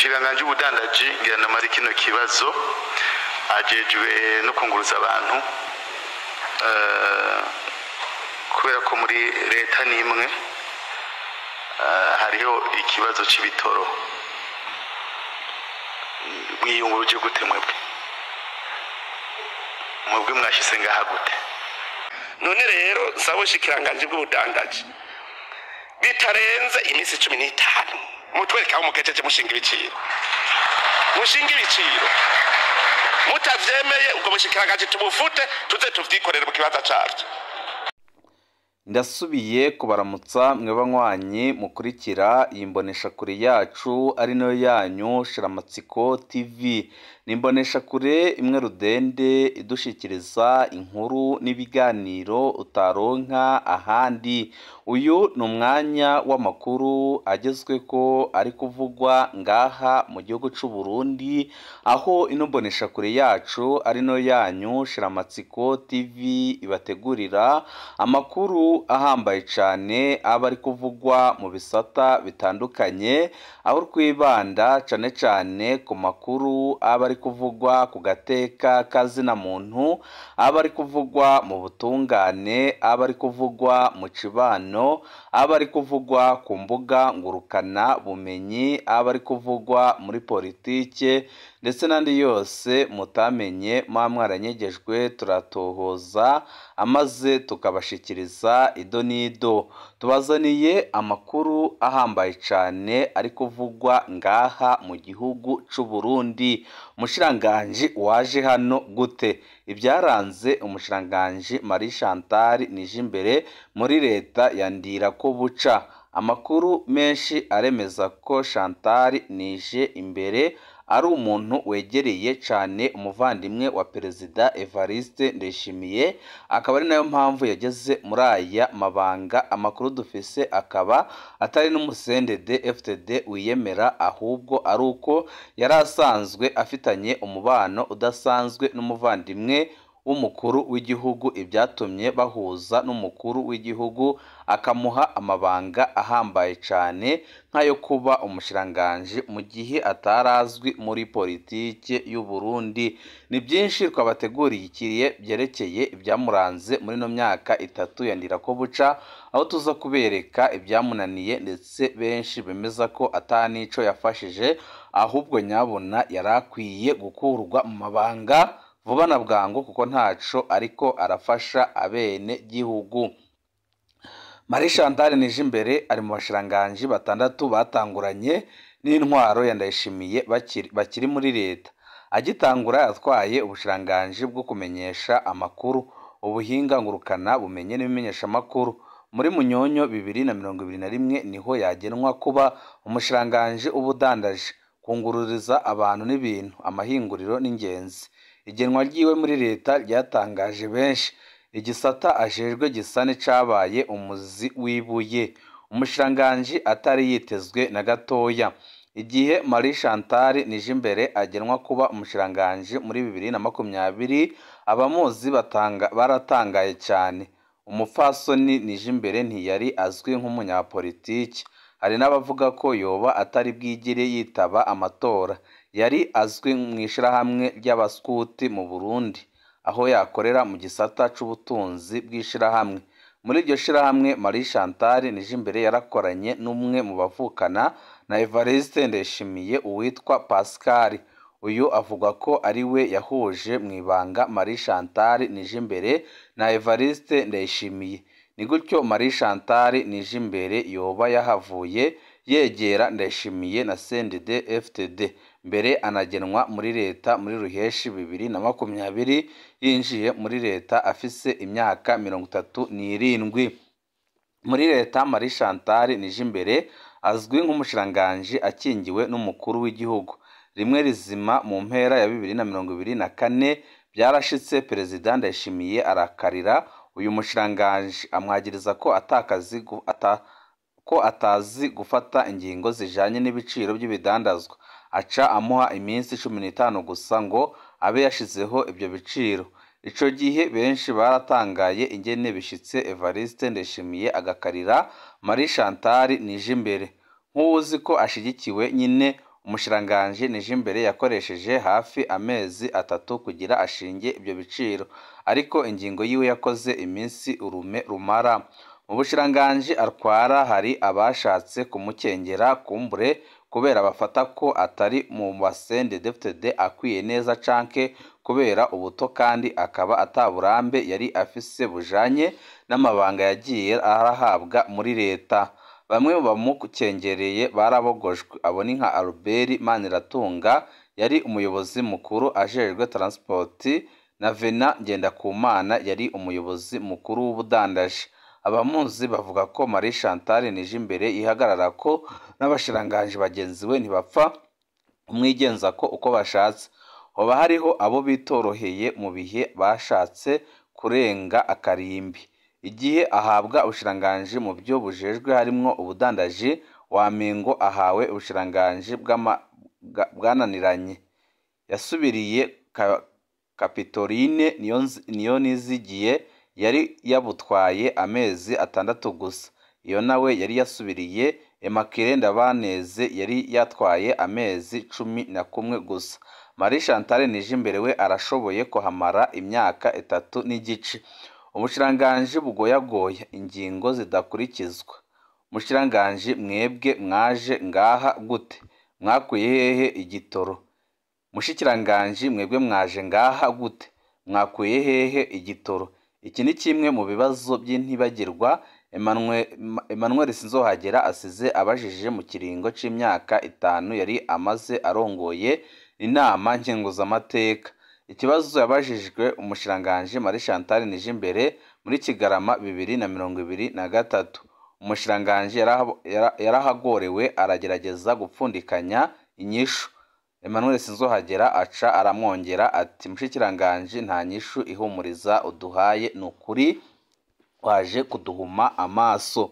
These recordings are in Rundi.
Umushikiranganji w'ubudandaji ngira namara kino kibazo ajejwe no kunguruza abantu, kubera ko muri leta n'imwe hariho ikibazo c'ibitoro. Mwiyunguruje gute mwebwe? Mwebwe mwashyize ngaha gute? None rero nsaba ubushikiranganji bw'ubudandaji bitarenze iminsi 15 mutwereke aho mugejeje mushinga ibiciro, mushinga ibiciro. Mutavyemeye, ubwo bushikiranganji tubufute, tuze tuvyikorere mu kibanza cavyo. Ndasubiye kubaramutsa mwe banywanyi mukurikira iyi mboneshakure yacu ari nayo yanyu Shiramatsiko TV. Ni imboneshakure imwe rudende idushikiriza inkuru n'ibiganiro utaronka ahandi. Uyu ni umwanya w'amakuru agezweko ari kuvugwa ngaha mu gihugu c'u Burundi, aho ino mboneshakure yacu ari nayo yanyu Shiramatsiko TV ibategurira amakuru ahambaye cane aba ari kuvugwa mu bisata bitandukanye, aho twibanda cane cane ku makuru aba ari kuvugwa ku gateka kazina muntu, aba ari kuvugwa mu butungane, aba ari kuvugwa mu cibano, aba ari kuvugwa ku mbuga ngurukana bumenyi, aba ari kuvugwa muri politike ndetse n'andi yose mutamenye muba mwaranyegejwe. Turatohoza amaze tukabashikiriza ido n'ido. Tubazaniye amakuru ahambaye cane ari kuvugwa ngaha mu gihugu c'u Burundi. Umushikiranganji waje hano gute? Ibyaranze umushikiranganji Marie Chantal Nijimbere muri leta ya Ndirakobuca. Amakuru menshi aremeza ko Chantal Nije imbere ari umuntu wegereye cane umuvandimwe wa Perezida Evariste Ndayishimiye, akaba ari nayo mpamvu yageze muri aya mabanga. Amakuru dufise akaba atari n'umusendede FTD wiyemera, ahubwo ari uko yari asanzwe afitanye umubano udasanzwe n'umuvandimwe w'umukuru w'igihugu, ibyatumye bahuza n'umukuru w'igihugu akamuha amabanga ahambaye cane nk'ayo kuba umushikiranganji mu gihe atarazwi muri politike y'u Burundi. Ni byinshi twabateguriye byerekeye ibyamuranze muri ino myaka 3 ya Ndirakobuca, aho tuza kubereka ibyamunaniye ndetse benshi bemeza ko atanico yafashije, ahubwo nyabona yarakwiye gukurwa mu mabanga vuba na bwangu kuko ntaco ariko arafasha abene gihugu. Marie Chantal Nijimbere ari mu bashikiranganji 6 batanguranye n'intwaro ya Ndayishimiye bakiri muri leta. Agitangura yatwaye ubushikiranganji bwo kumenyesha amakuru, ubuhinga ngurukana bumenye n'ibimenyesha amakuru. Muri Munyonyo 2021 niho yagenwa kuba umushikiranganji ubudandaji, kungururiza abantu n'ibintu, amahinguriro n'ingenzi. Igenwa ryiwe muri leta ryatangaje benshi. Igisata ajejwe gisa n'icabaye umuzi w'ibuye, umushikiranganji atari yitezwe na gatoya. Igihe Marie Chantal Nijimbere agenwa kuba umushikiranganji muri 2020, abamuzi baratangaye cyane. Umupfasoni Nijimbere ntiyari azwi nk'umunyapolitiki, hari n'abavuga ko yoba atari bwigire yitaba amatora. Yari azwi mu ishirahamwe ry'abaskuti mu Burundi, aho yakorera mu gisata c'ubutunzi bw'ishirahamwe. Muri iryo shirahamwe Marie Chantal Nijimbere yarakoranye n'umwe mu bavukana na Evariste Ndayishimiye uwitwa Pascal. Uyu avuga ko ari we yahuje mu ibanga Marie Chantal Nijimbere na Evariste Ndayishimiye. Ni gutyo Marie Chantal Nijimbere yoba yahavuye yegera Ndayishimiye na CNDD FTD, mbere anagenwa muri leta muri Ruheshi 2020. Yinjiye muri leta afise imyaka 37. Muri leta Marie Chantal Nijimbere azwi nk'umushikiranganji akingiwe n'umukuru w'igihugu. Rimwe rizima mu mpera ya 2024 byarashitse Perezida Ndayishimiye arakarira uyu mushikiranganji, amwagiriza ko atazi gufata ingingo zijanye n'ibiciro by'ibidandazwa. Aca amuha iminsi 15 gusa ngo abe yashizeho ibyo biciro. Ico gihe benshi baratangaye ingene bishitse Evariste Ndayishimiye agakarira Marie Chantal Nijimbere, nk'uwuzi ko ashigikiwe nyine. Umushikiranganji Nijimbere yakoresheje hafi amezi 3 kugira ashinge ibyo biciro, ariko ingingo yiwe yakoze iminsi urume rumara. Mu bushikiranganji atwara hari abashatse kumukengera kumbure kubera bafata ko atari mu ba CNDD-FDD akwiye neza canke kubera ubuto, kandi akaba ataburambe yari afise bujanye n'amabanga yagiye arahabwa muri leta. Bamwe mu bamukengereye barabogojwe, abo ni nka Albert Maniratunga yari umuyobozi mukuru ajejwe transport na Venant Ngendakumana yari umuyobozi mukuru w'ubudandaji. Abamuzi bavuga ko Marie Chantal Nijimbere yihagarara ko n'abashikiranganji bagenzi we ntibapfa kumwigenza ko uko bashatse. Hoba hariho abo bitoroheye mu bihe bashatse kurenga akarimbi. Igihe ahabwa ubushikiranganji mu byo bujejwe harimwo ubudandaji, wamengo ahawe ubushikiranganji bwananiranye. Yasubiriye Kapitoline Niyonizigiye yari yabutwaye amezi 6 gusa. Iyo nawe yari yasubiriye Immaculée Ndabaneze yari yatwaye amezi 11 gusa. Marie Chantal Nijimbere we arashoboye kuhamara imyaka 3 n'igice. Ubushikiranganji bugoyagoya ingingo zidakurikizwa. Mushikiranganji mwebwe mwaje ngaha gute? Mwakuye hehe igitoro? Mushikiranganji mwebwe mwaje ngaha gute? Mwakuye hehe igitoro? Iki ni kimwe mu bibazo by'intibagirwa Emmanuel Sinzohagera asize abajije mu kiringo c'imyaka 5 yari amaze arongoye inama nkenguzamateka. Ikibazo yabajijwe umushikiranganji Marie Chantal Nijimbere muri Kigarama 2023. Umushikiranganji yarahagorewe aragerageza gupfundikanya inyishu. Emmanuel Sinzohagera aca aramwongera ati mushikiranganji nta nyishu ihumuriza uduhaye, nukuri waje kuduhuma amaso.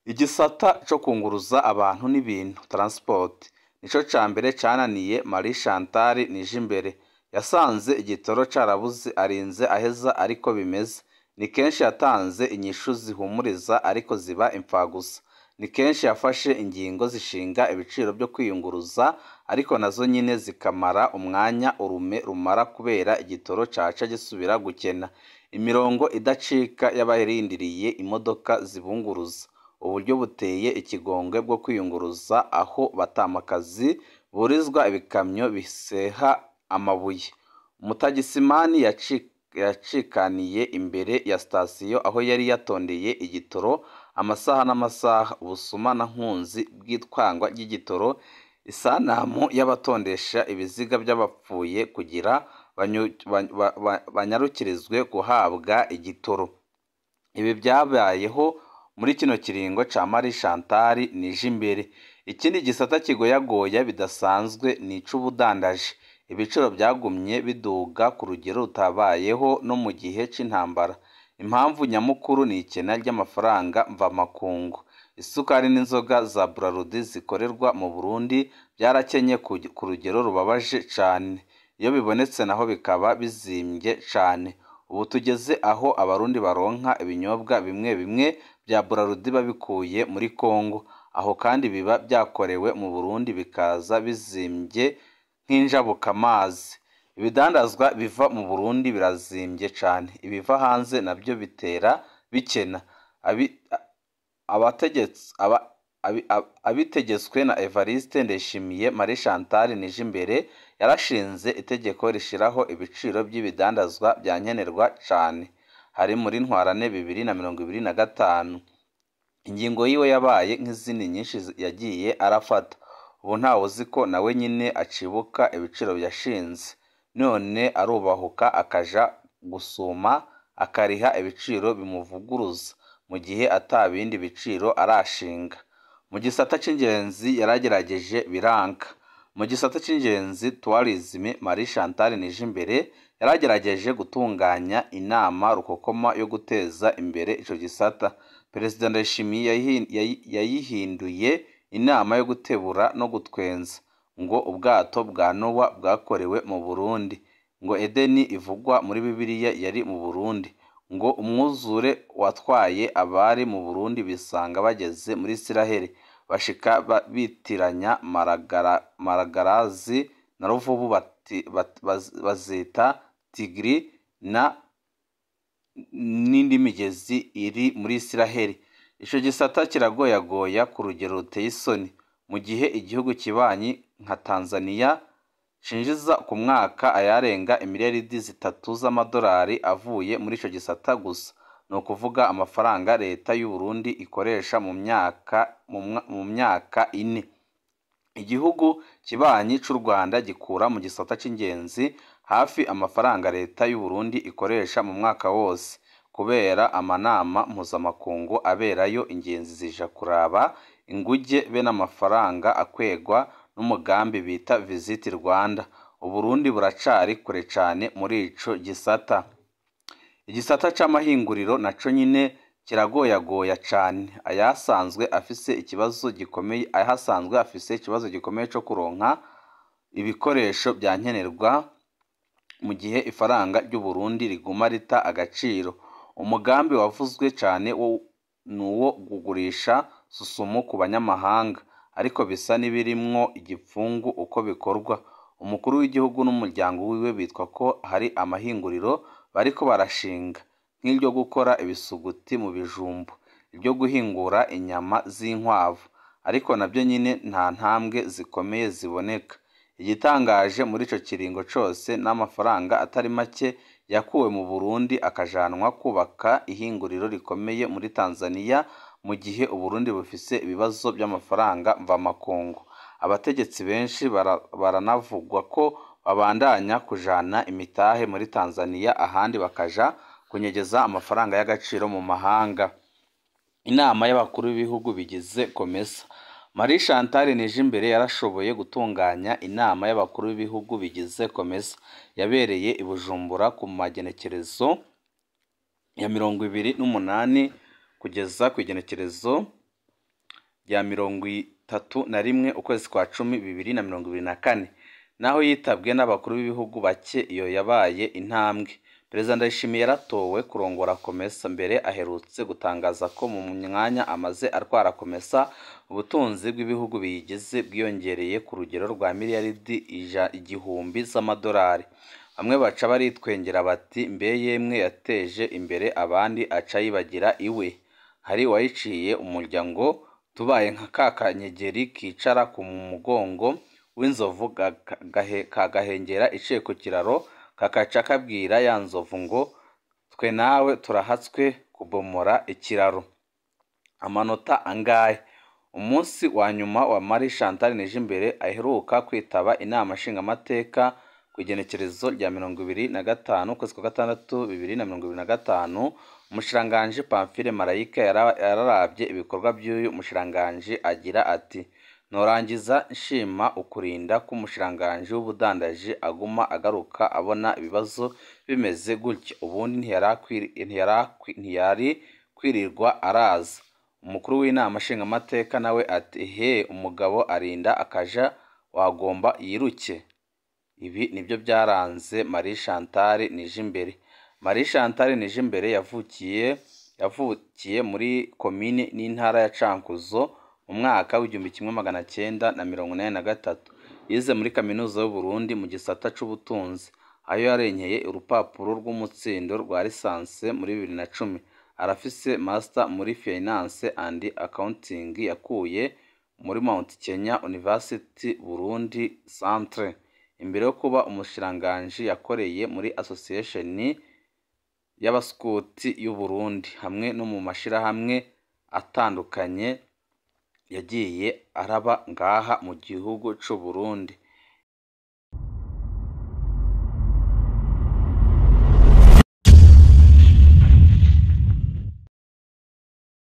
Igisata co kunguruza abantu n'ibintu transport nico ca mbere cananiye Marie Chantal Nijimbere. Yasanze igitoro carabuze arinze aheza ariko bimeze. Ni kenshi yatanze inyishu zihumuriza ariko ziba imfagusa. Ni kenshi yafashe ingingo zishinga ibiciro byo kwiyunguruza ariko nazo nyine zikamara umwanya urume rumara kubera igitoro caca gisubira gukena. Imirongo idacika y'abarindiriye imodoka zibunguruza. Uburyo buteye ikigongwe bwo kwiyunguruza aho batamakazi burizwa ibikamyo biseha amabuye. Umutagisimani yacikaniye imbere ya sitasiyo aho yari yatondeye igitoro amasaha n'amasaha. Ubusuma na nkunzi bw'itwangwa ry'igitoro, isanamu y'abatondesha ibiziga by'abapfuye kugira banyarukirizwe guhabwa igitoro. Ibi byabayeho muri kino kiringo ca Marie Chantal Nijimbere. Ikindi gisata kigoyagoya bidasanzwe ni ic'ubudandaji. Ibiciro byagumye biduga ku rugero rutabayeho no mu gihe c'intambara. Impamvu nyamukuru ni ikena ry'amafaranga mvamakungu. Isukari n'inzoga za Braludi zikorerwa mu Burundi byarakenye ku rugero rubabaje cane. Iyo bibonetse naho bikaba bizimbye cane. Ubu tugeze aho abarundi baronka ibinyobwa bimwe bimwe bya Braludi babikuye muri Kongo, aho kandi biba byakorewe mu Burundi bikaza bizimbye nk'injabukamazi. Ibidandazwa biva mu Burundi birazimbye cane, ibiva hanze nabyo bitera bikena. Abitegetswe na Evariste Ndayishimiye, Marie Chantal Nijimbere yarashinze itegeko rishiraho ibiciro by'ibidandazwa bya nkenerwa cane. Hari muri Ntwarante 2025. Ingingo yiwe yabaye nk'izindi nyinshi yagiye arafata. Ubu ntawe uzi ko nawe nyine acibuka ibiciro yashinze, none arubahuka akaja gusuma akariha ibiciro bimuvuguruza mu gihe atabindi biciro arashinga. Mu gisata c'ingenzi yaragerageje biranka. Mu gisata c'ingenzi tourism, Marie Chantal Nijimbere yaragerageje gutunganya inama rukokoma yo guteza imbere ico gisata. Perezida Ndayishimiye yayihinduye inama yo gutebura no gutwenza, ngo ubwato bwa Nowa bwakorewe mu Burundi, ngo Edeni ivugwa muri Bibiliya yari mu Burundi, ngo umwuzure watwaye abari mu Burundi bisanga bageze muri Isiraheli. Bashika bitiranya Maragarazi na Ruvubu, bazita Tigri na n'indi migezi iri muri Isiraheli. Ico gisata kiragoyagoya ku rugero ruteye isoni, mu gihe igihugu kibanyi nka Tanzania cinjiza ku mwaka ayarenga imiliyaridi 3 z'amadolari avuye muri ico gisata gusa. Ni ukuvuga amafaranga leta y'u Burundi ikoresha mu myaka 4. Igihugu kibanyi c'u Rwanda gikura mu gisata c'ingenzi hafi amafaranga leta y'u Burundi ikoresha mu mwaka wose, kubera amanama mpuzamakungu aberayo ingenzi zija kuraba inguge be n'amafaranga akwegwa n'umugambi bita Visit Rwanda. Uburundi buracari kure cane muri ico gisata. Igisata c'amahinguriro naco nyine kiragoyagoya cane. Ayasanzwe afise ikibazo gikomeye ahasanzwe afise ikibazo gikomeye co kuronka ibikoresho bya nkenerwa, mu gihe ifaranga ry'u Burundi riguma rita agaciro. Umugambi wavuzwe cane nuwo kugurisha Susumu ku banyamahanga, ariko bisa n'ibirimwo igipfungu uko bikorwa. Umukuru w'igihugu n'umuryango wiwe bitwa ko hari amahinguriro bariko barashinga, nk'iryo gukora ibisuguti mu bijumbu, iryo guhingura inyama z'inkwavu, ariko nabyo nyine nta ntambwe zikomeye ziboneka. Igitangaje muri ico kiringo cose n'amafaranga atari make yakuwe mu Burundi akajanwa kubaka ihinguriro rikomeye muri Tanzania, mu gihe Uburundi bufise ibibazo by'amafaranga mvamakungu. Abategetsi benshi baranavugwa ko babandanya kujana imitahe muri Tanzania, ahandi bakaja kunyegeza amafaranga y'agaciro mu mahanga. Inama y'abakuru b'ibihugu bigize COMESA. Marie Chantal Nijimbere yarashoboye gutunganya inama y'abakuru b'ibihugu bigize COMESA yabereye i Bujumbura ku magenekerezo ya 28 kugeza ku igenekerezo rya 31 ukwezi kwa 10 2024. Naho yitabwe n'abakuru b'ibihugu bake, iyo yabaye intambwe. Perezida Ndayishimiye yaratowe kurongora COMESA mbere aherutse gutangaza ko mu mwanya amaze atwara COMESA ubutunzi bw'ibihugu biyigize bwiyongereye ku rugero rwa miliyaridi 1000 z'amadolari. Bamwe baca baritwengera bati mbe yemwe yateje imbere abandi aca yibagira iwe. Hari uwayiciye umuryango tubaye nka ka kanyegeri kicara ku mugongo w'inzovu kagahengera iciye ku kiraro, kakaca kabwira ya nzovu ngo twe nawe turahatswe kubomora ikiraro. Amanota angahe? Umunsi wa nyuma wa Marie Chantal Nijimbere aheruka kwitaba inama nshingamateka ku igenekerezo rya 25 ukwezi kwa gatandatu 2025, umushikiranganji Pamphile Marayika yararavye ibikorwa by'uyu mushikiranganji agira ati: norangiza nshima ukurinda k'umushikiranganji w'ubudandaji aguma agaruka abona ibibazo bimeze gutya, ubundi ntiyari kwirirwa araza. Umukuru w'inama nshingamateka nawe ati: he umugabo arinda akaja wagomba yiruke. Ibi nibyo byaranze Marie Chantal Nijimbere. Marie Chantal Nijimbere yavukiye muri komine n'intara ya Cankuzo mu mwaka w'1983. Yize muri kaminuza y'u Burundi mu gisata c'ubutunzi, aho yarenkeye urupapuro rw'umutsindo rwa lisanse muri 2010. Arafise master muri finance and accounting yakuye muri Mount Kenya University Burundi Centre. Imbere yo kuba umushikiranganji yakoreye muri association y'abaskuti y'u Burundi hamwe no mu mashirahamwe atandukanye yagiye araba ngaha mu gihugu c'u Burundi.